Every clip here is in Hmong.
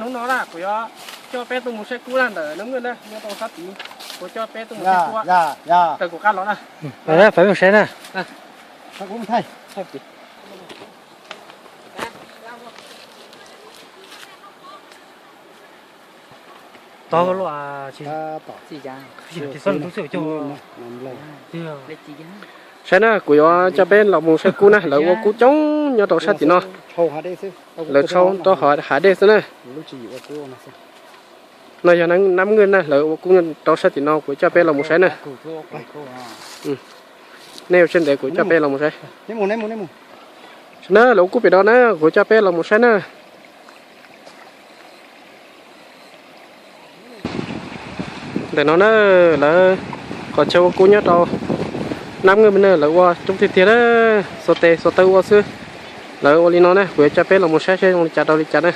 Hnub no na kuv yuav coj peb tuaj mus saib kub na ntawm Nab Nwj na, nyob rau sab tid. Kuv coj peb tuaj mus saib kub, raws kuv qab los na. Peb mus saib na. Tod luaj. Saib na, kuv yuav coj peb los mus saib kub na, lawv ua kub coob nyob rau sab tim no. Lawv tshau rau hav dej xwb na. No yog Nab Nwj na, lawv ua kub rau sab tim no, kuv coj peb los mus saib na. Nej ua siab ntev kuv coj peb los mus saib. Saib na, lawv ua kub pem no na, kuv coj peb los mus saib na. Ntawm no na, lawv qhov chaw ua kub nyob rau Nab Nwj na, lawv ua coob tiag tiag na, xuas tes xuas taw ua xwb. Lawv ua li no na, kuv yuav coj peb los mus saib seb zoo li cas rau li cas na.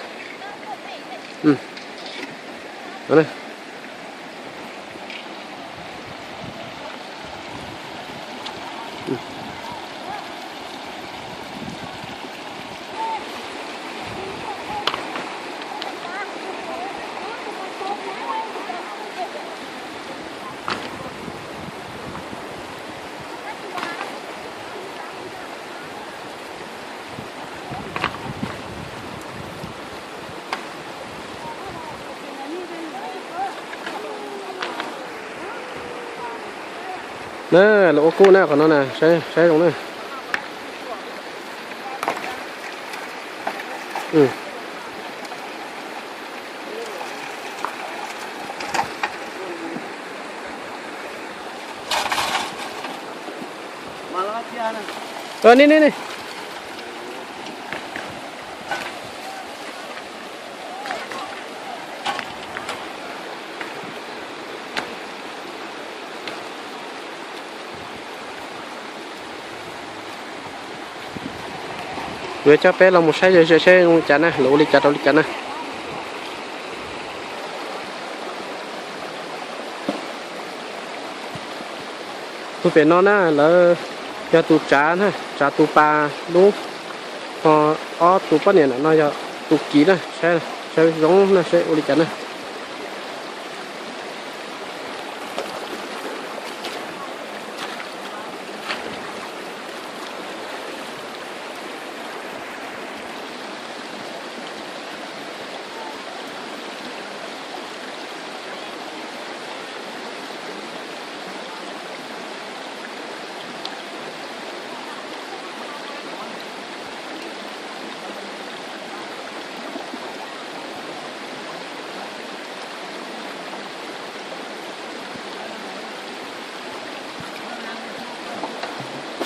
Na, lawv ua kub na, qhov no na, saib zoo na. Ni ni ni. Kuv yuav coj peb los mus saib ze ze seb zoo li cas na, lawv ua li cas rau li cas na. Tus pem no na, lawv yog tus tsav na, tsav tus pas dub, ho ob tus poj niam no yog tus kiv na, saib zoo na, seb ua li cas na.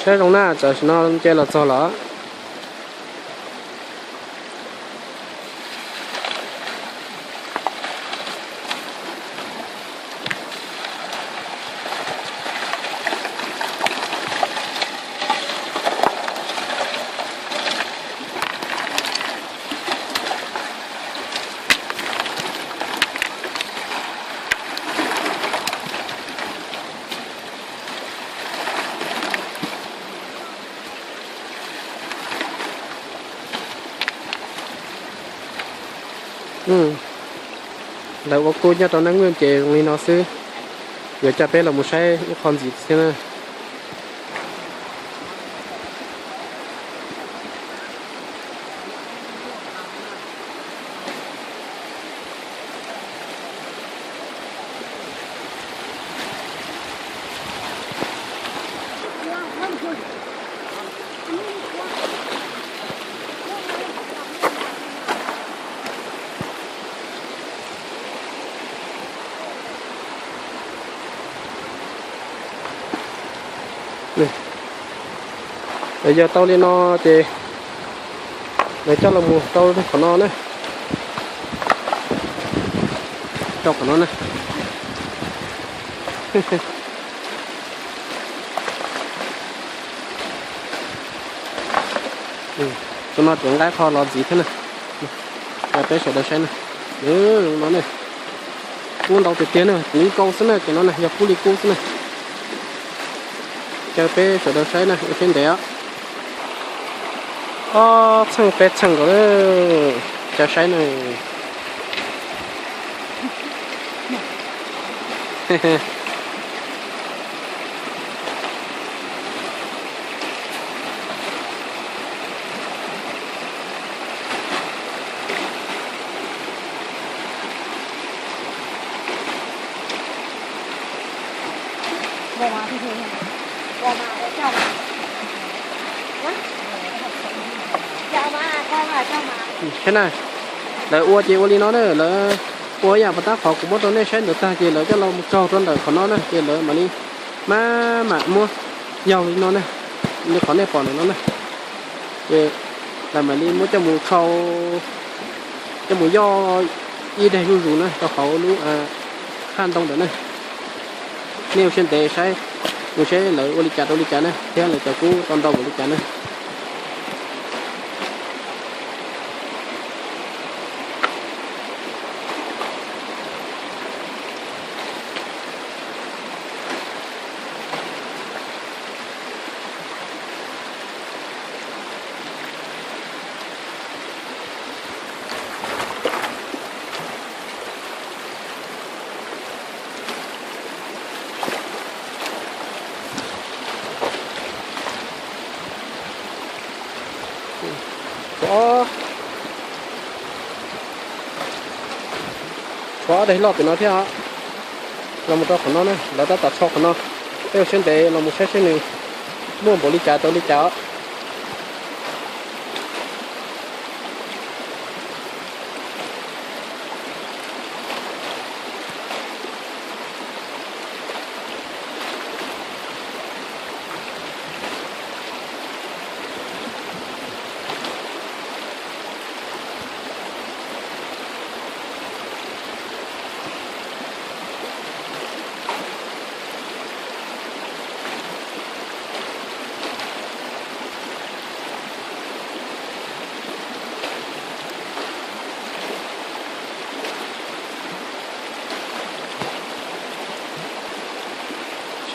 Saib zoo na, tam sim no nce los txog lawm. Lawv ua kub nyob rau Nab Nwj ces zoo li no xwb. Yuav coj peb los mus saib ib qho ntxiv thiab na. Yog tau li no ces lawv coj los mus rau qhov no na. Rau qhov no na. Tus no tseem nqa qho los ntxiv thiab na. Coj peb sawv daws saib na. Zoo no ne. Kub ntau tiag tiag na, kuv nkauj xwb na, cov no na yog kub li kub xwb na. Coj peb sawv daws saib na, ua siab ntev os. Ob txheej peb txheej nkaus na, coj saib na. Saib na, lawv ua ces ua li no na, lawv ua yam pas tab qhov kuv muab rau nej saib ntawd tag ces lawv coj los mus tsaug rau ntawm qhov no na, ces lawv mam li maj mam muab yaug li no na, li qhov nej pom ntawm no na. Ces lawv mam li muab coj mus tshau, coj mus yoj ib daig zuj zus na rau hauv lub haj ntoo ntawd na. Nej ua siab ntev saib, mus saib lawv ua li cas rau li cas na thiab lawv cov kub tau ntau npaum li cas na. Tshuav ob daim loj tim no thiab os. Los mus rau qhov no na, lawv tab tom tshau qhov no. Peb ua siab ntev los mus saib seb nws muaj npaum li cas rau li cas os.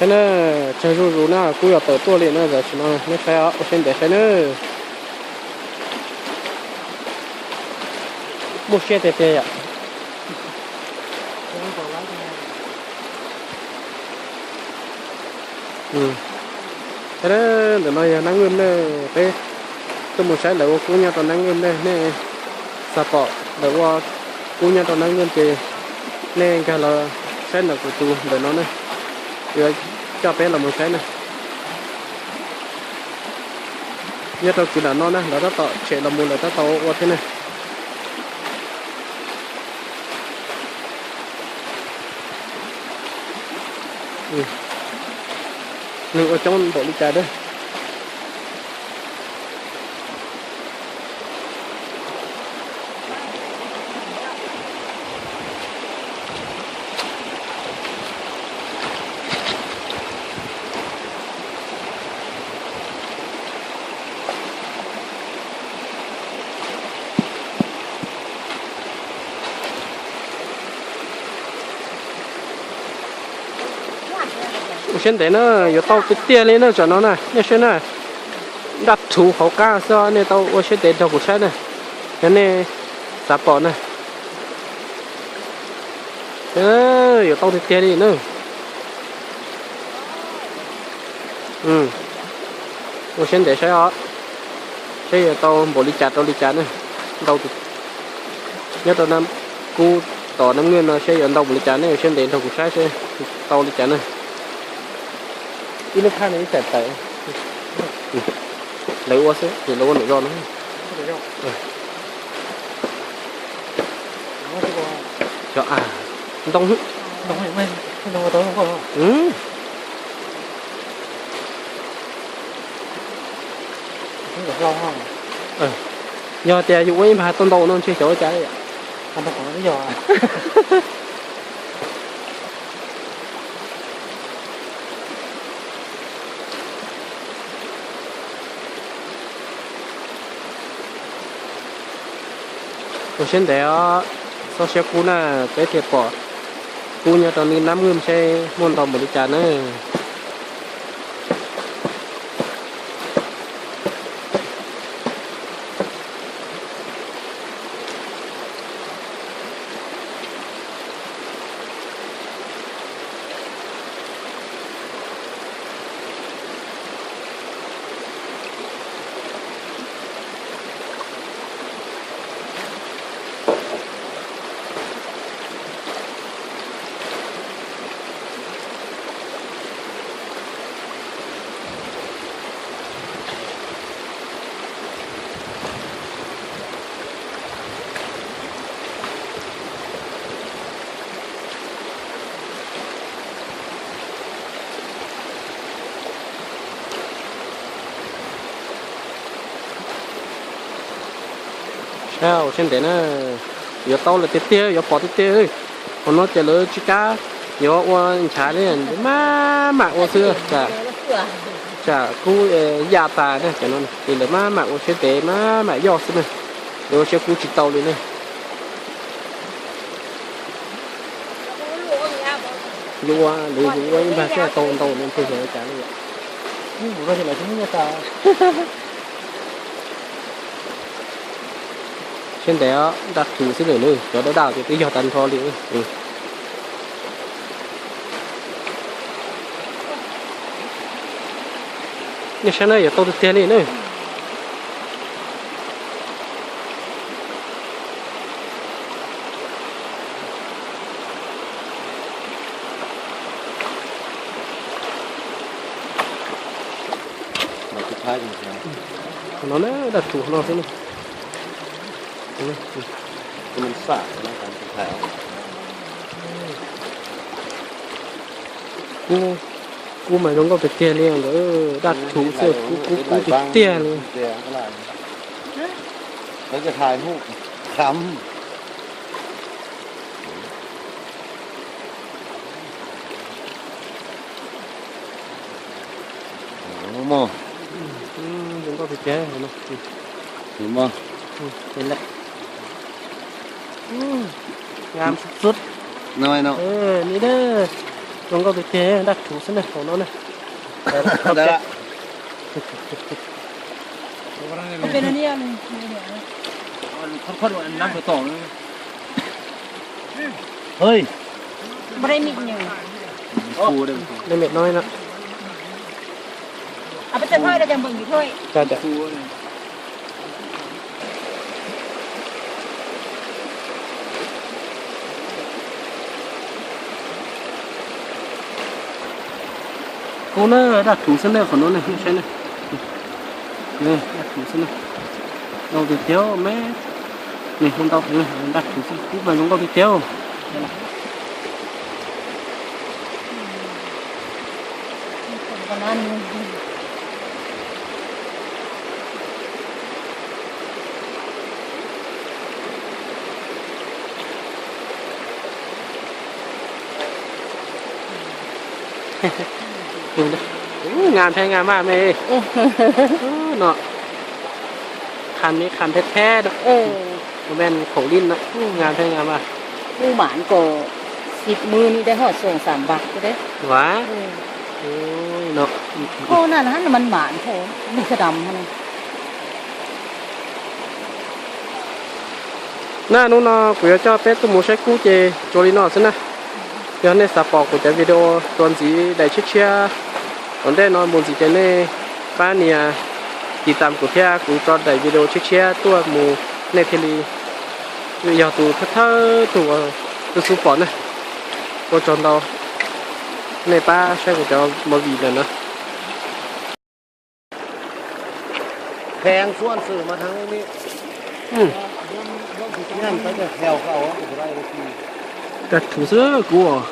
Saib na, tsawg zuj zus na, kub yuav tawm tuaj li na, tam sim no nej saib os, ua siab ntev saib na. Muaj siab tiag tiag yom. Ntawm no yog nab nwj na, peb tuaj mus saib lawv ua kub nyob rau nab nwj na, nej xav pom lawv ua kub nyob rau nab nwj ces nej nkag los saib ntawm kuv tus ntawm no na, yuav coj peb los mus saib na. Nyob rau kwv nram no na, lawv tab tom tshem los mus lawv tab tom ua thiab na. Nws ua coob npaum li cas thiab. Ua siab ntev na, yuav tau tiag tiag li na, tsam no na nej saib na. Daj rhuv hauv qab xwb, nej tau ua siab ntev nrog kuv saib na, yog nej xav pom na. Yuav tau tiag tiag li na. Ua siab ntev saib os, saib yuav tau npaum li cas rau li cas na. Ntau, nyob rau kub tom nab nwj no saib yuav ntau npaum li cas, nej ua siab ntev nrog kuv saib seb tau li cas na. Ib lub phab no ib tawm tawm. Lawv ua xwb, lawv ua nram zos no. Ntoo. Yog tias yus ua ib npag tau ntau no ntshe xyov ua cas li. Ua siab ntev os, txhob siab kub na, peb thiaj pom kub nyob rau nab nwj seb muaj ntau npaum li cas na. Ua siab ntev na, yuav tau lawm tiag tiag, yuav pom tiag tiag. Qhov no ces lawv tsis kam yuav ua nchav li, maj mam ua xwb. Tsam kub ya tas na, cov no ces lawv maj mam ua siab ntev maj mam yoj xwb na, yuav ua siab kub tsis tau li na. Yuav ua, lawv yuav ua ib npag seb tau ntau no thiaj yog cas li. Siab ntev os, daj rhuv xwb lawm na, cov daj daj ces twb yog tag nrho li. Nej saib na, yuav tau tiag tiag li na. Qhov no na, daj rhuv no xwb na. Kub, kub mas zoo nkauj tiag tiag li ntawd, daj rhuv xwb, kub kub kub tiag tiag li. Zoo nkauj tiag tiag no. Ngam sub sub. Ni na, zoo nkauj tiag tiag, daj rhuv xwb na, hauv no na. Ej, mem no na. Kub na, daj rhuv xwb na, qhov no ne, nej saib ne. Daj rhuv xwb na. Ntau tiag tiag me. Nws hu ntau heev, daj rhuv xwb, kub mas zoo nkauj tiag tiag. Ub, ngas pheej ngas maj me. Ub, no. Kham me kham theb theb. Ub, men khaum lin na. Ub, ngas pheej ngas maj. Ub, mam kom xib mws ni deb hom xoom xam npam deb. Ua. Ub, no. Ub, na na, mas mam thaum nws sab dam no. Na, hnub no kuv yuav coj peb tuaj mus saib kub ces tsuas li no xwb na. Yog nej xav pom kuv cov video txuas ntxiv daim tshiab tshiab tom ntej no mus ntxiv ces nej pab nias tiv tam kuv thiab kuv tso daim video tshiab tshiab tuaj mus nej thiaj li yog tus thawj thawj tug uas tuaj xub pom na. Ua tsaug ntau, nej pab saib kuv cov movie ntawm no. Kheev suab xwm mas thaj ni. Daj rhuv xwb kub os.